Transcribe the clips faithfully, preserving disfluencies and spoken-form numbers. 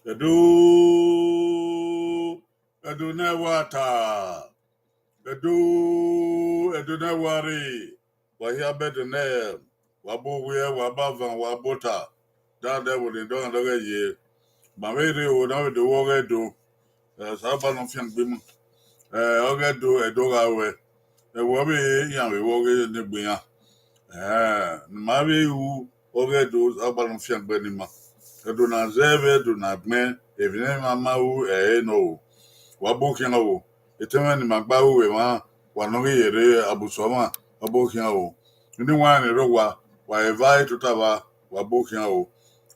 Ẹdo, Ẹdo ne ẹwa ta, Ẹdo, Ẹdo ne ẹwa rre, wa hia bẹdẹ nẹ, wa bu owiẹ, wa bu avan, wa bu ota, dandan ẹvbo ne dọghe dọghe ye, ma vbe rre o, na vbe do wẹ ọghe Ẹdo, Osanobua ne ọ fiangbe ima, ọghe Ẹdo, Ẹdo gha ruẹ, ẹvbo ọvbehe iran vbe ru ọghe ne egbe iran. Ẹhẹn, ne ima vbe ru ọghe Ẹdo, Osanobua ne ọ fiangbe ne ima. Ẹdo na zẹ vbe Ẹdo na gbẹn, emwi ne ima ma ru ẹre nọ o. Wa bu khian o. Etẹn mwẹ ne ima gba ru vbe emwa, wa nọ ghi ye rre Abusọ mwa, wa bu khian o. Eni wanrẹn ni rre owa, wa eva tota vba, wa bu khian o.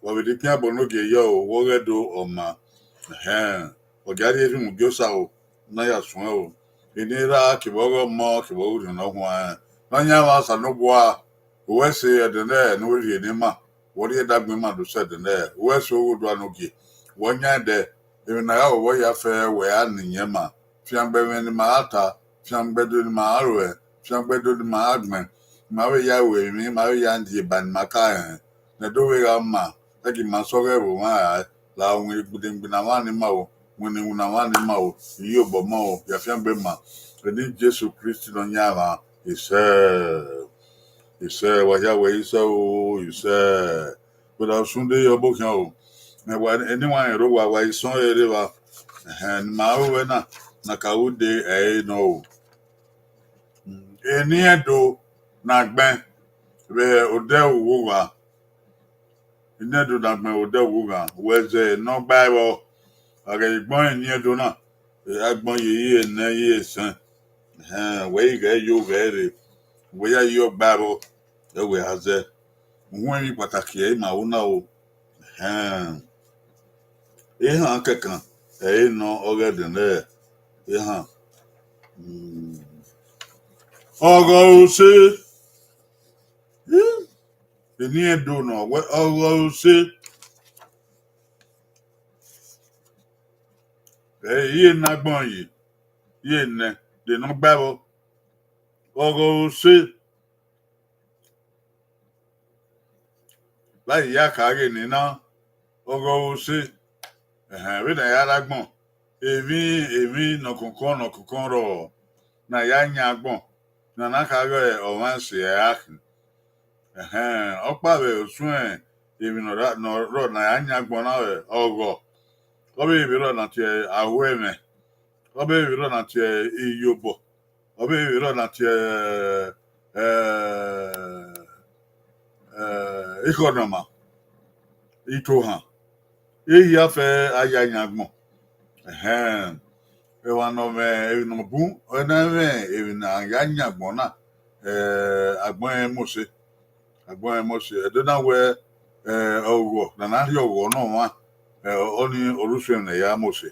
Wa vbe de khian ẹbọ ne ogie yọ o, wẹ ọghe Ẹdo ọ ma. Ẹhẹn, ọ gia rhie erhunmwu gie Osa o, ne a ya suẹn o. Eni erha kevbe ọghe ọmọ kevbe ọghe orhiọn ne ọ huanrẹn. Nọyaẹnmwa Osanobua, wẹ sẹ ẹdẹ nẹ ne u rhie ne ima, wẹ rhie ẹdẹ agbọn ima do sẹ ẹdẹ nẹ, wẹ sẹ oghodua ne ogie, wẹ yan ẹdẹ, emwi ne a ya wẹ ya fẹ wẹ a ni iyẹn ma. Fiangbe ẹmwẹ ne ima ra ta, fiangbe Ẹdo ne ima ra ruẹ, fiangbe Ẹdo ne ima ra gbẹn, ima vbe ya ru emwi, ima vbe ya die eba ne ima ka rẹn, ne Ẹdo vbe gha ma, ẹghẹ ima sẹ ọghe ẹvbo mwa rae, la winna igbinna igbinna mwa ne ima o, winna iwinna mwa ne ima o, iyobọ ma o, ya fiangbe ma, eni Jesu Kristi Nọyaẹnmwa, isẹ, isẹ, wa hia wẹ isẹ o, isẹ. Brother Osunde, ọ bu khian o. Eni wanrẹn rre owa, wa i sọn rre evba. Ẹhẹn, ne ima ru ẹre na, ne a ka ru dee ẹre nọ o. Eni Ẹdo na gbẹn vbe odẹ uwu gha. Eni Ẹdo na gbẹn vbe odẹ uwu gha, wẹ zẹ ne ọ gba ẹvbo. A ghẹ i gbẹn eni Ẹdo na, agbọn ye iyie nẹ, iyie sẹn. Ẹhẹn, wẹ i ghẹ yo ghẹ rre, wẹ ya yo gba ẹvbo, ẹ wẹ a zẹ. Uhunmwu emwi kpataki ẹre ima ru na o. Ẹhẹn. Ehan kẹkan ẹre nọ ọghe ẹdẹ nẹ ehan. Ọghọ ose. Eni Ẹdo nọ wẹ ọghọ ose. Ẹ, iye ne agbọn yi, iye nẹ, de ne ọ gba ẹvbo. Ọghọ ose. Vbe a ya ka ghe nena, ọghọ ose. Ẹhẹn, vbene a ya rre agbọn, emwi, emwi nọkọnkọn nọkọnkọn rrọọ ne a ya yan agbọn, ne a na kha ghe ọmwa ẹse ẹre a khin. Ẹhẹn, ọkpa vbe osuẹn emwi ne ọ ra, ne ọ rrọọ ne a ya yan agbọn na vbe ọghọ, ọ vbe vbe rrọọ na tie ahuẹmwẹ, ọ vbe vbe rrọọ na tie iyobọ, ọ vbe vbe rrọọ na tie, eh, eh, ikhọnọma, itohan, ehia fẹ a ya yan agbọn. Ẹhẹn, emwa ne ọ mwẹ emwi ne ọ bun, ọ na mwẹ emwi ne a ya yan agbọn na, eh, agbọn rẹn Mosi. Agbọn rẹn Mosi, Ẹdo na wẹ, eh, ọghọ ne a na rhie ọghọ ne ọmwa, eh, ọnii ọre usun emwi ne a ya Mosi.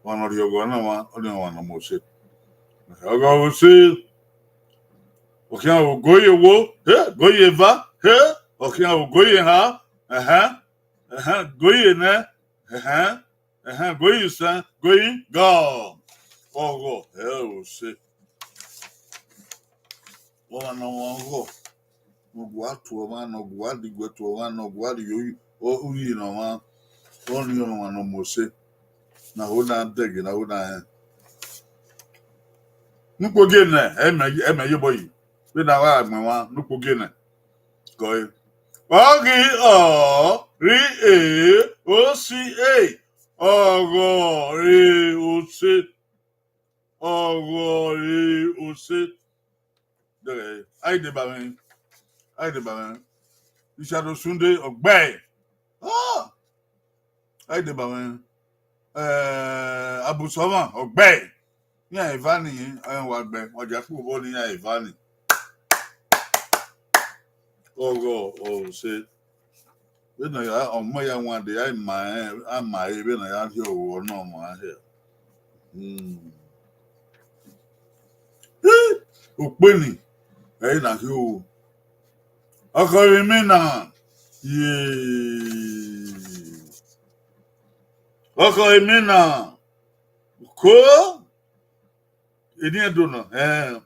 Ọmwa ne ọ rhie ọghọ ne ọmwa, ọnii ọmwa ne ọ Mosi. Ọghọ ose, ọ khian ogo ye owo, he, ogo ye eva, he, ọ khian ogo ye ehan, ẹhẹn, ẹhẹn, ogo ye enẹ, ẹhẹn, ẹhẹn, ogo ye isẹn, ogo ye igọ. Ọghọ ẹre ose. Ọmwa ne ọmwa ọghọ, ne ọ gua tuẹ ọmwa, ne ọ gua diguẹ tuẹ ọmwa, ne ọ gua rhie uyi, uyi ne ọmwa, ọnii ọmwa ne ọ Mosi. Ne a ho na dẹghe, ne a ho na rẹn. Ne ukpogiẹ nẹ, ẹ mẹ, ẹ mẹ ye obọ yi. Vbene a gha gbẹn mwa, ne ukpogiẹ nẹ. Gọ ẹre. Ọ ghi ọ, rri e, o si e, ọghọ re ose. Ọghọ re ose. Dẹghẹ, a i deba mwẹ, a i deba mwẹ. Richard Osunde, ọ gbe. Ah! A i deba mwẹ. Eh, Abusọ mwa, ọ gbe. Iran eva ni, ẹ wa gbe, wa dia kpobọ ne iran eva ni. Ọghọ, ọ ose. Vbene a ya, ọmọ ya wan dee, a i ma rẹn, a ma ẹre vbene a ya rhie ọghọ ne ọmwa hẹ. Hmm. Okpeni, ẹre na khin o. Ọkhọ emwi na, ye. Ọkhọ emwi na, ko, eni Ẹdo na, eh.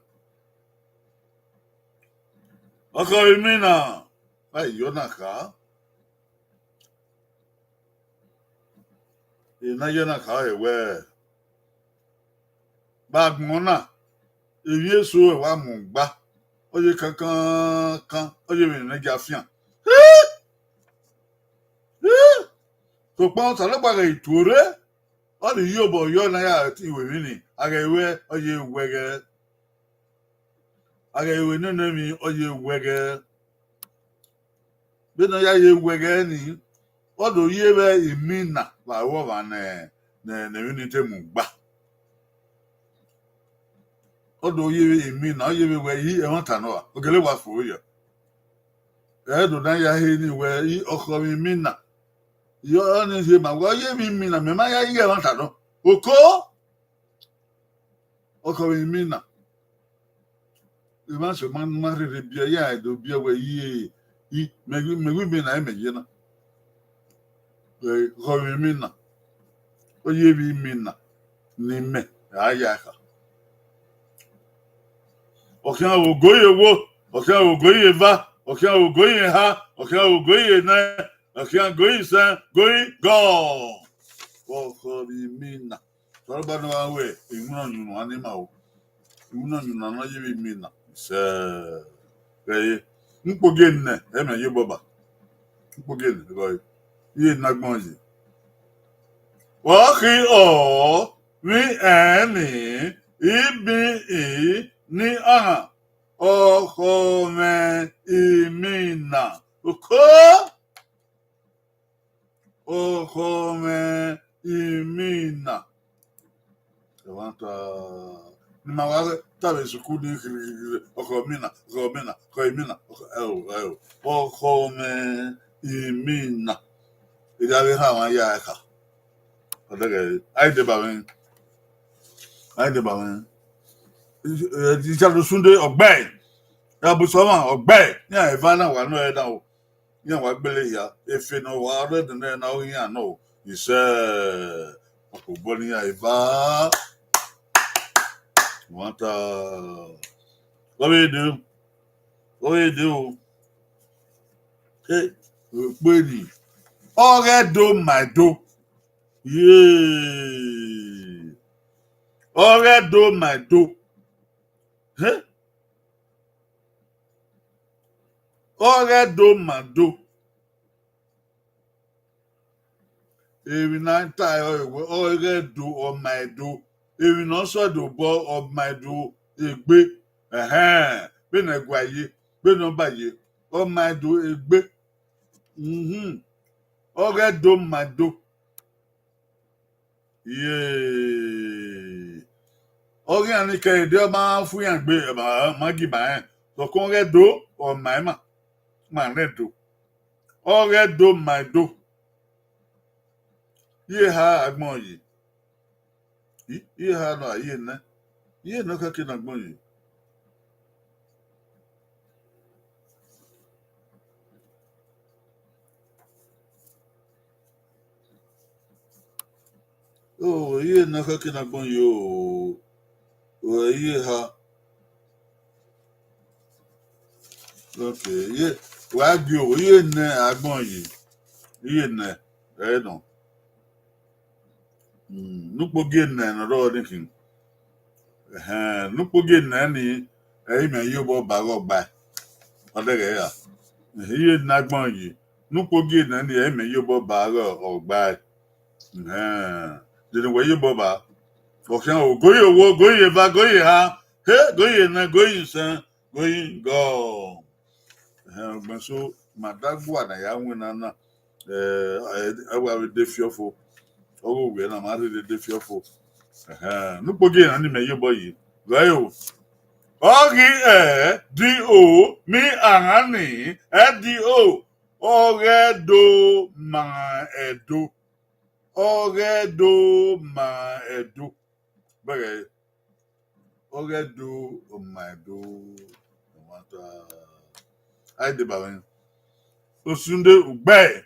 Ọkhọ vbe imina, a i ye ọna kha. Ena ye ọna kha ẹre wẹẹ, vbe agbọn na, emwi eso ẹre wa mu gba, ọ ye kankankan, ọ ye vbene ne gia fian. Sokpan Osanobua ghẹ i tuorre, ọ ni ye obọ yọ ne a ya tie iwemwi ni, a ghẹ ruẹ, ọ ye wẹghẹ. A ghẹ ru nene emwi, ọ ye wẹghẹ. Vbene ọ ya ye wẹghẹ ni, ọ do ye vbe imina vbe aro ọmwa ne, ne, ne emwi ni te mu gba. Ọ do ye vbe imina, ọ ye vbe wẹ, i ẹmwata nọ a, ọ gele wa fo ya. Ẹ do na ya he ni wẹ, i ọkhọ vbe imina. Yọ ni rhie ma wẹ, ọ ye vbe imina, mẹ ma ya ighẹ ẹmwata nọ. Oko! Ọkhọ vbe imina. Emwa sẹ ma, ma rherhe biẹ, ya do biẹ wẹ, i, i, mẹ ghi, mẹ ghi imina, mẹ ye na. Ẹ, ọkhọ vbe imina. Ọ ye vbe imina ne imẹ ra ya kha. Ọ khian vbe ogo ye owo, ọ khian vbe ogo ye eva, ọ khian vbe ogo ye eha, ọ khian vbe ogo ye nẹ, ọ khian ogo ye isẹn, ogo ye gọ. Ọkhọ vbe imina. Osanobua ne ọ gha ru iwinna ọyunnu a ni ma o. Iwinna ọyunnu na ye vbe imina. Sẹ, ghẹ ye. Ukpogiẹ nẹ, ẹ mẹ ye obọ ba. Ukpogiẹ nẹ, ghẹ ye. Iye ne agbọn ye. Wa khin ọ, vbe ẹn ni, I bi I ni ọna, ọkhọ mwẹ imina. Oko! Ọkhọ mwẹ imina. Ẹmwata ne ima wa ta vbe sukuru ni khirhikhirhi, ọkhọ imina, ọkhọ imina, ọkhọ imina, ọkhọ, ẹo, ẹo, ọkhọ mwẹ imina. Erha vbe erha mwa ya ẹre kha. Ọ dẹghẹ, a i deba mwẹ. A i deba mwẹ. Ẹ, Richard Osunde, ọ gbe. Abusọmwa, ọ gbe. Iran eva na wa nọ ẹre na o. Iran wa gbele hia. Efe ne ọ wa rre nene na ọ ghi iran nọ o. Isẹ, ọkobọ ne iran eva. Wanta. Ọ vbe de o. Ọ vbe de o. He, okpeni. Ọ ghẹ do ma do. Ye. Ọ ghẹ do ma do. He? Ọ ghẹ do ma do. Emwi ne a ta ẹre ọre wẹ, ọ ghẹ do, ọ ma do. Emwi ne ọ sẹ do obọ, ọ ma do egbe. Ẹhẹn, vbene ẹguae ye, vbene ọ ba ye, ọ ma do egbe. Mhm. Ọ ghẹ do ma do. Ye. Ọ ghi iran ni kẹ ede, ọ ma fu iran gbe, ma, ma gi ma rẹn. Sokpan ọ ghẹ do, ọ ma ima, ma rẹn do. Ọ ghẹ do, ma do. Iye eha agbọn yi. I, iye eha nọ a, iye nẹ. Iye nọ kẹkẹ ne agbọn yi. O, iye ne ọ khẹke ne agbọn yi o. O, iye eha. Okay, iye, wa gie o, iye nẹ agbọn yi. Iye nẹ, ẹ nọ. Mm, ne ukpogiẹ nẹ ne ọ rrọọ ni khin. Ẹhẹn, ne ukpogiẹ nẹ ni, ẹ i mẹ ye obọ ba ghe ọgbae. Ọ dẹghẹ ra. Iye ne agbọn yi. Ne ukpogiẹ nẹ ni, ẹ i mẹ ye obọ ba ghe ọgbae. Ẹhẹn, de ne wẹ ye obọ ba? Ọ khian o, goyi owo, goyi eva, goyi eha, he, goyi enẹ, goyi isẹn, goyi gọ. Ẹhẹn, ọgbẹn so, ma da gua na ya winna na. Eh, ẹ wa vbe de fiọfo. Ọ ghe ovbi ẹre na ma rhirhi de fiọfo. Ẹhẹn, ne ukpogiẹ na ni mẹ ye obọ yi. Ghe o. Ọ ghi ẹ di o, mi ahan ni, ẹ di o. Ọ ghẹ do ma ẹdo. Ọ ghẹ do ma ẹdo. Bẹghe, ọ ghẹ do ma ẹdo. Ọ ma ta. A i deba mwẹ. Osunde ugbẹe.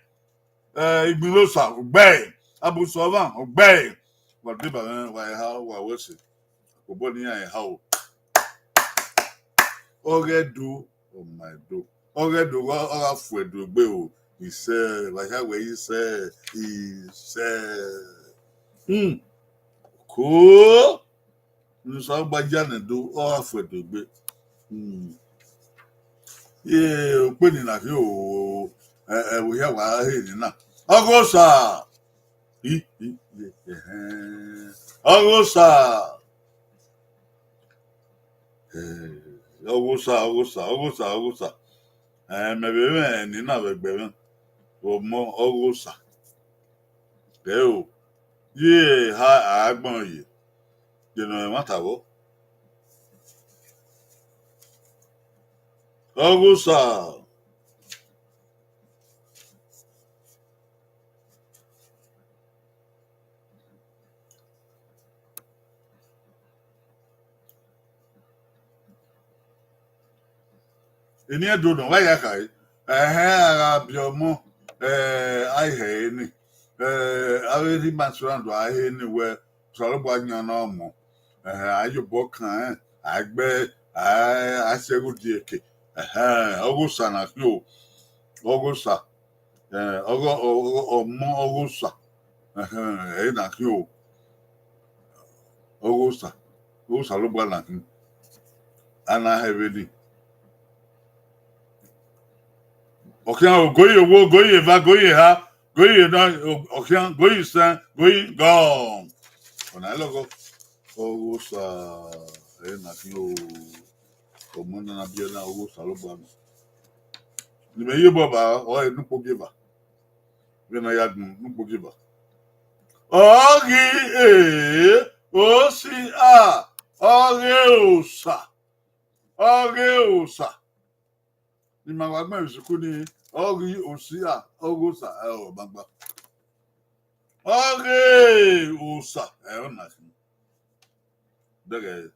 Eh, Igbinlosa ugbẹe. Abusọmwa ugbẹe. Wa deba mwẹ, wa eha, wa wẹ ẹse. Obọ ne iran eha o. Ọ ghẹ do, Oh my do. Ọ ghẹ do, ọ gha fu ẹdo egbe o. Isẹ, vbe a ya wẹ isẹ, isẹ. Hmm. Ko. Ne Osanobua ya nẹ do, ọ gha fu ẹdo egbe. Hmm. Ye, okpe ni na khin o, ẹ, ẹ, vbe hia wa he ni na. Ọghosa. Hi, hi, ye, ẹhẹn. Ọghosa. Eh, Ọghosa, Ọghosa, Ọghosa, Ọghosa. Eh, mẹ vbe mwẹ ni na vbe ẹgbẹ mwẹ. Ọmọ Ọghosa. Ẹ o. Ye ha agbọn ye. Ye nọ ẹmwata vbọ. Ọghosa. Eni Ẹdo nọ, wa ya khare. Ẹhẹn, a gha biẹ ọmọ, eh, a i hẹ ẹre ni. Eh, avbe rhie ima surround a he ni wẹ, Osanobua yan ne ọ mọ. Ẹhẹn, a ye obọ kan rẹn, a gbe, a, a sẹ ẹghẹ odieke. Ẹhẹn, Ọghosa na khin o. Ọghosa. Eh, ọgho, ọgho, ọmọ Ọghosa. Ẹhẹn, ẹre na khin o. Ọghosa. Osanobua na khin. A na hẹ vbe ni. Ọ khian o, go ye owo, go ye eva, go ye eha, go ye na, ọ khian, go ye isẹn, go ye gọm. Ọna i lọghọ. Ọghosa, ẹre na khin o. Ọmọ na na biẹ na, Ọghosa Osanobua nọ. Ne imẹ ye obọ ba, ọ re ne ukpogieva. Vbene a ya gbẹn ne ukpogieva. Ọ ghi e, o si a, ọ ghe osa, ọ ghe osa. Ne ima wa gbẹn vbe isuku ni, ọ ghi osi a, ọ ghe osa, ẹ, ọ gbangba. Ọ ghe osa, ẹ, ọ na khin. Dẹghẹ,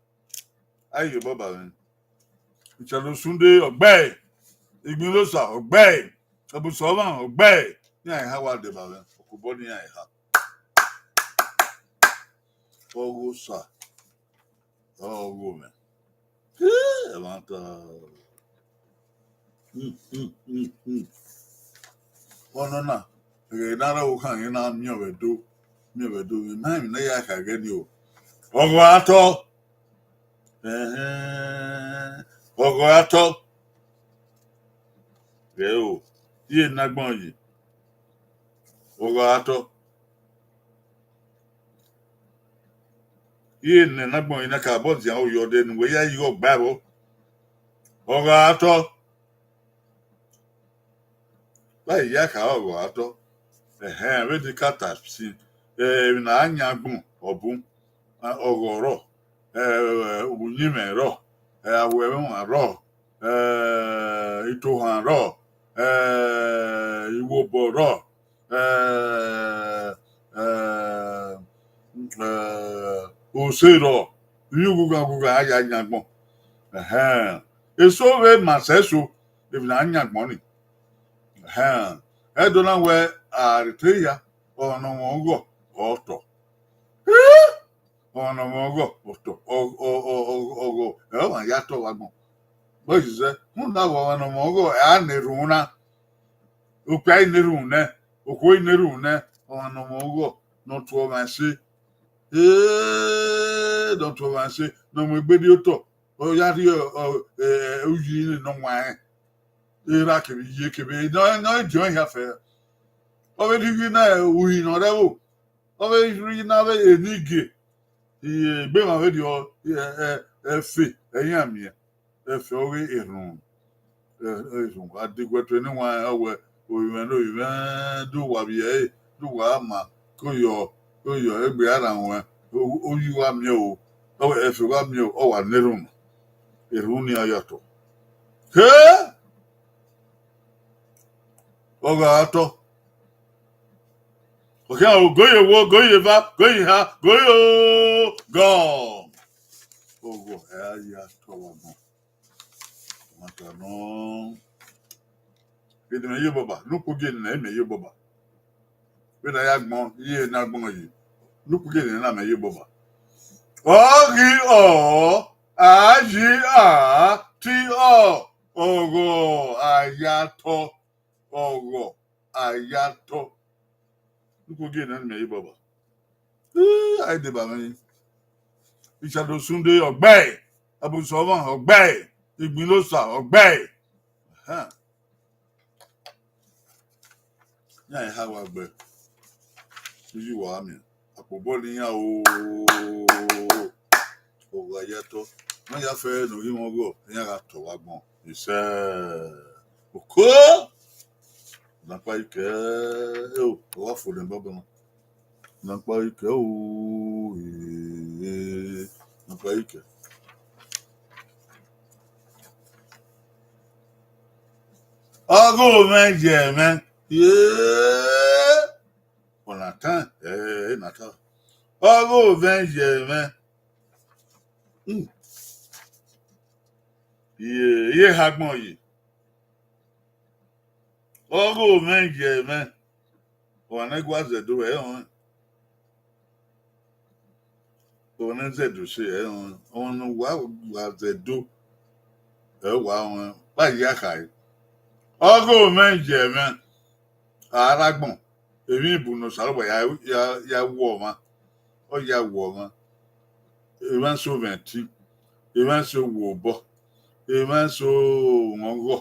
a i ye obọ ba mwẹ. Icalosunde, ọ gbe ẹe. Igbinlosa, ọ gbe ẹe. Ẹbusọmwa, ọ gbe ẹe. Iran eha wa deba mwẹ, okobọ ne iran eha. Ọghosa, ọ gho mwẹ. Ẹmwata. Hmm, hmm, hmm, hmm. Ọnọna, ẹghẹ ne a rre ọvbokhan, rẹn na miẹn ọvbedo, miẹn ọvbedo, emwa emwi ne a ya kha ẹghẹ ni o. Ọghọ ra tọ. Ẹhẹn, ọghọ ra tọ. Ghẹ o, iye ne agbọn yi. Ọghọ ra tọ. Iye ne agbọn yi na ka bọ zian oyọ de ne uwẹ ya igho gba ẹvbo. Ọghọ ra tọ. Vbe a ya kha ọghọ ra tọ. Ẹhẹn, vbene ka ta sin, eh, emwi ne a yan agbọn, ọ bun. A, ọghọ rrọọ, eh, uyinmwẹ rrọọ, eh, aho ẹmwẹ ọmwa rrọọ, eh, itohan rrọọ, eh, iwobọ rrọọ, eh, eh, eh, ose rrọọ, iyughughan ghughan a ya yan agbọn. Ẹhẹn. Eso vbe ma sẹ eso, emwi ne a yan agbọn ni. Ẹhẹn. Ẹdẹ na wẹ a rre te ya, ọmwa ne ọ mwẹ ọghọ, ọ tọ. Ọmwa ne ọ mwẹ ọghọ, ọ tọ. Ọ, ọ, ọ, ọ, ọghọ, ẹ, ọmwa ya tọ vbe agbọn. Bọ zẹ, rhunmwuda wẹ ọmwa ne ọ mwẹ ọghọ, ẹ, a na erhunmwu na. Okpia i na erhunmwu nẹ, okhuo i na erhunmwu nẹ, ọmwa ne ọ mwẹ ọghọ, ne ọ tuẹ ọmwa ẹse. Ee, ne ọ tuẹ ọmwa ẹse, ne ọ mu egbe rrie otọ, ọ ya rhie, ọ, ẹ, uyi ne ọ wanrẹn. Erha kevbe iye kevbe, ne ọ, ne ọ diọn hia fẹ. Ọ vbe rhie uyi na, uhi ne ọ rre ẹvbo. Ọ vbe rhie uyi na vbe enigie. Iye egbe emwa vberriọ, ẹ, ẹ, ẹfe, ẹ i ya miẹn. Ẹfe ọghe erhunmwu. Ẹ, erhunmwu. A diguẹ tuẹ ne iwinna, ọ wẹ, ovbi mwẹ ne ovbi mwẹ, do wa vbiẹ ẹre, do wa ma, ko yọ, ko yọ, egbe a rhan ruẹn, o, uyi wa miẹn o, ọ wẹ, ẹfe wa miẹn o, ọ wa na erhunmwu. Erhunmwu ni a ya tọ. He! Ọ gha tọ. Ọ khian o, go ye owo, go ye eva, go ye eha, go ye o, gọ. Oghọ, ẹ a ya tọ vbe agbọn. Mata nọ. Vbene imẹ ye obọ ba, ne ukpogieva na, imẹ ye obọ ba. Vbene a ya gbọn, iye ne agbọn yi. Ne ukpogieva na, mẹ ye obọ ba. Ọ ghi ọ, a yi a, ti ọ. Ọghọ a ya tọ, ọghọ a ya tọ. Uko gie nẹ ne mẹ ye baba. Ii, a i deba mwẹ yi. Richard Osunde, ọ gbe ẹe. Abusa Ọmwa, ọ gbe ẹe. Igbinosa, ọ gbe ẹe. Ẹhẹn. Iran i ha wa gbe. Uyi wa miẹn. Akpobọ ne iran o. Ọghọ a ya tọ. Ma ya fẹ ne u ghi mwẹ ọghọ, iran gha tọ vbe agbọn. Isẹ. Oko. Nọkpa ikẹ, eo, ọ wa fo nẹ bọbọ na. Nọkpa ikẹ o, ee, nọkpa ikẹ. Ọghe mwẹ ye mwẹ, ee, ọna tan, ee, na tan. Ọghe mwẹ ye mwẹ. Hmm. Iye, iye ha agbọn yi. Ọghe mwẹ ye mwẹ. Ọmwa ne gua zẹ do, ẹ i rọnrẹn. Ọmwa ne zẹ do se, ẹ i rọnrẹn. Ọmwa ne wa gua zẹ do, ẹ i wa rọnrẹn. Vbe a ya khare. Ọghe mwẹ ye mwẹ. A rre agbọn, emwi bu ne Osanobua ya, ya, ya wu ọmwa, ọ ya wu ọmwa. Emwa eso mwẹ ẹtin, emwa eso wu obọ, emwa eso mwẹ ọghọ,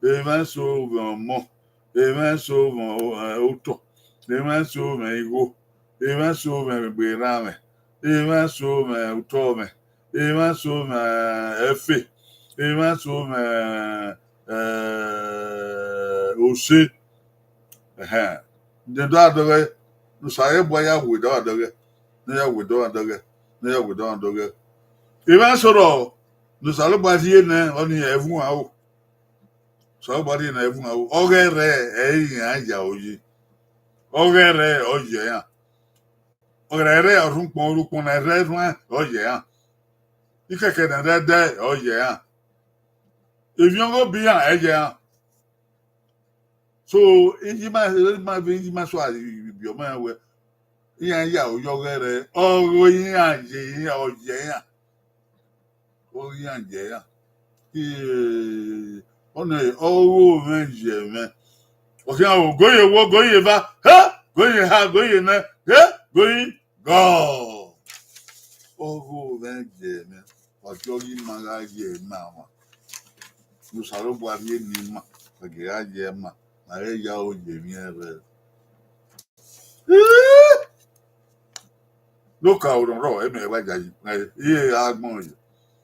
emwa eso mwẹ ọmọ, emwa eso mwẹ, eh, otọ, emwa eso mwẹ igho, emwa eso mwẹ egbe erhanmwẹ, emwa eso mwẹ otọ mwẹ, emwa eso mwẹ ẹfe, emwa eso mwẹ, eh, ose. Ẹhẹn. Ne dọgha dọghẹ, ne Osanobua ya wu dọgha dọghẹ, ne ya wu dọgha dọghẹ, ne ya wu dọgha dọghẹ. Emwa eso rrọọ ne Osanobua rhie nẹ, ọnii ẹvbo iran o. Osanobua rhie nẹ, ẹvbo iran o. Ọghe rẹ ẹ i iran ya oyi. Ọghe rẹ ọ ye iran. Ọghe rẹ rẹ ọrhukpọn, ọrhukpọn ne rẹ erhuẹn, ọ ye iran. Ikẹkẹ ne rẹ ẹdẹ, ọ ye iran. Emwi ọghe obi iran, ẹ ye iran. So, iye ima, ima vbe, iye ima so a, ibi ọmọ iran wẹ, iran ya oyi ọghe rẹ, ọghe iran ye iran, ọ ye iran. Ọghe iran ye iran. Ee, ọnii ọghe mwẹ ye mwẹ. Ọ khian o, goyi ewo, goyi eva, he, goyi eha, goyi enẹ, he, goyi gọ. Ọghe mwẹ ye mwẹ. Wa gie ọghe ima gha ye ima mwa. Ne Osanobua rhie ne ima, wa gie gha ye ima, ma ghẹ ya aro ye emwi ẹnrẹn. Ne okaro ne ọ rrọọ, mẹ wa yayi, iye gha gbọn ye.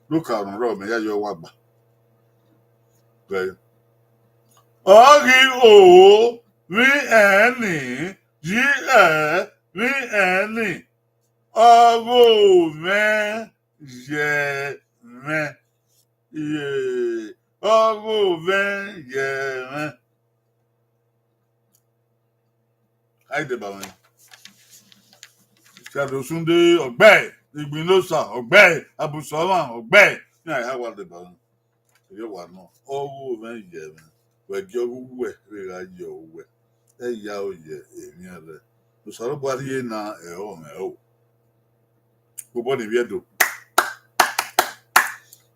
Ne okaro ne ọ rrọọ, mẹ ya ye ọwa gba. Ọ ghi o vbe ẹn ni, yi ẹ vbe ẹn ni, ọghe mwẹ ye mwẹ. Iye, ọghe mwẹ ye mwẹ. A i deba mwẹ. Richard Osunde, ọ gbe ẹe. Igbinosa, ọ gbe ẹe. Abusa Ọmwa, ọ gbe ẹe. Iran i ha wa deba mwẹ. Erriọ wa nọ, ọghe mwẹ ye mwẹ. Wẹ gie ọghe uwẹ vbe gha ye uwẹ. Ẹ ya aro ye emwi ẹnrẹn. Ne Osanobua rhie na, ẹ i rọnmwẹ o. Kpobọ ne ivbi Ẹdo.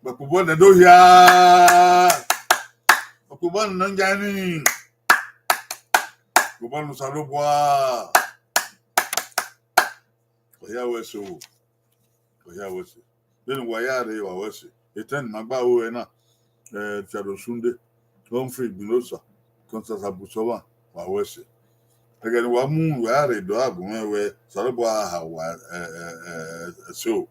Kpobọ ne Ẹdo hia. Kpobọ ne Naijiria ni. Kpobọ ne Osanobua. Ọ hia wẹ ẹse o. Ọ hia wẹ ẹse. Vbene uwa ya rre, wa wẹ ẹse. Etẹn ne ima gba ru ẹre na, eh, Richard Osunde, Humphrey Igbinosa, Constance Abusa Ọmwa, wa wẹ ẹse. Ẹghẹ ne uwa mu, uwa ya rre dọ gha gu mwẹ wẹ, Osanobua ha uwa, eh, eh, eh, ẹse o.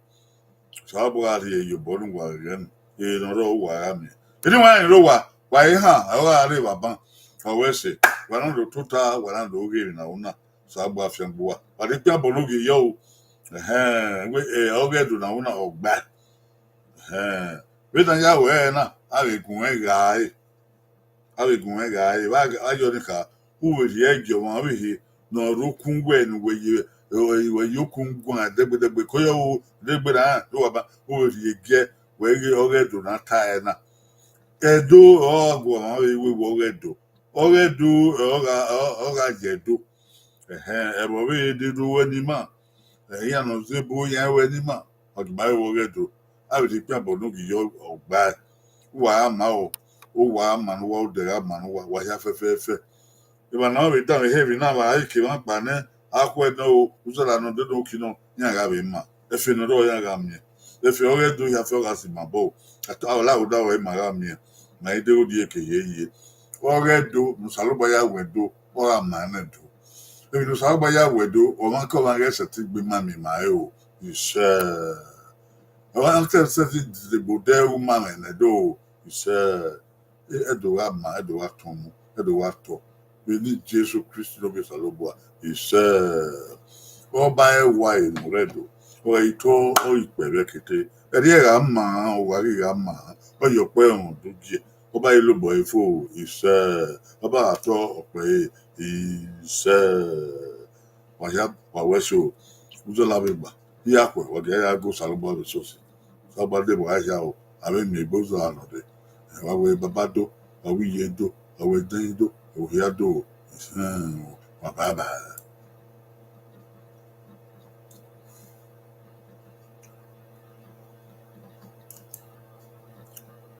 Osanobua gha rhie ye obọ ne uwa ghẹ ni, ere ne ọ rrọọ uwa gha miẹn. Eni wa rẹn rre owa, wa i han, ọ gha rre vbe aban, wa wẹ ẹse, wa na do tota, wa na do ghe emwi ne a ru na. Osanobua fiangbe uwa. Wa de kpian obọ ne u ghi yọ o. Ẹhẹn, wẹ, eh, ọghe Ẹdo ne a ru na, ọ gbae. Ẹhẹn, vbene a ya ru ẹre na, a vbe gu mwẹ gha re. A vbe gu mwẹ gha re. Vbe a, a yọ ni kha, u vbe rhie ẹgiọ ọmwa vbe hie ne ọ rre ukun wẹ ne uwẹ ye, wẹ ye ukun guan dẹgbẹdẹgbe, ko yọ ru dẹgbe na, do wa ba, u vbe rhie giẹ, wẹ ghe ọghe Ẹdo ne a ta ẹre na. Ẹdo ọre a gu ọmwa vbe wẹ ọghe Ẹdo. Ọghe Ẹdo, ọ gha, ọ, ọ gha ye Ẹdo. Ẹhẹn, ẹvbo vbe de do wẹ ne ima. Ẹ, iran ne ọ zẹ ebo iran wẹ ne ima. Ọ duma vbe wẹ ọghe Ẹdo. A vbe rhie ikpian obọ ne u ghi yọ, ọ gbae. Uwa gha ma o. Owa ma ne uwa, odẹ gha ma ne uwa, wa hia fẹfẹfẹ. Emwa ne ọ vbe danmwehọ emwi na, wa gha ke emwa kpa nẹ, a khuẹ nẹ o, uzọla nọ, dẹdẹ oki nọ, iran gha vbe ma. Ẹfe ne ọ rrọọ iran gha miẹn. Ẹfe ọghe Ẹdo hia fẹ, ọ gha si ma obọ. Ọ la odaro ẹre ma gha miẹn, ma i deghẹ ọ die ke hie ye. Ọghe Ẹdo ne Osanobua ya wẹ do, ọ gha ma nẹ do. Emwi ne Osanobua ya wẹ do, ọmwaikọmwa ghẹ sẹtin gbe ima miẹn ma ẹre o, isẹ. Ọmwa ghẹ sẹtin debo odẹ ru ma mwẹ nẹ do, isẹ. Ẹdo gha ma, Ẹdo gha tọn mu, Ẹdo gha tọ. Vbe eni Jesu Kristi ne ọ ghe Osanobua, isẹ. Ọba ẹwae ne ọ rre Ẹdo, ọ ghe i tọ, ọ ghi kpẹ vbe ẹkete. Ẹrriẹ gha ma, ọ gha ghi gha ma, ọ ye ọkpẹ rhọnmwẹ udu gie. Ọba i lobọ ẹre fo, isẹ. Ọba gha tọ ọkpẹ ẹre, isẹ. Wa hia, wa wẹ ẹse o, uzọla vbe gba, I ya khuẹ, wa gie ya gu Osanobua vbe ẹsosi. Osanobua deba uwa hia o, a vbe miẹn egbe uzọla nọ dee. Wa wẹ baba do, wa wẹ iye do, wa wẹ ẹdẹnẹrẹ do, wa wẹ ohia do, wa bye bye.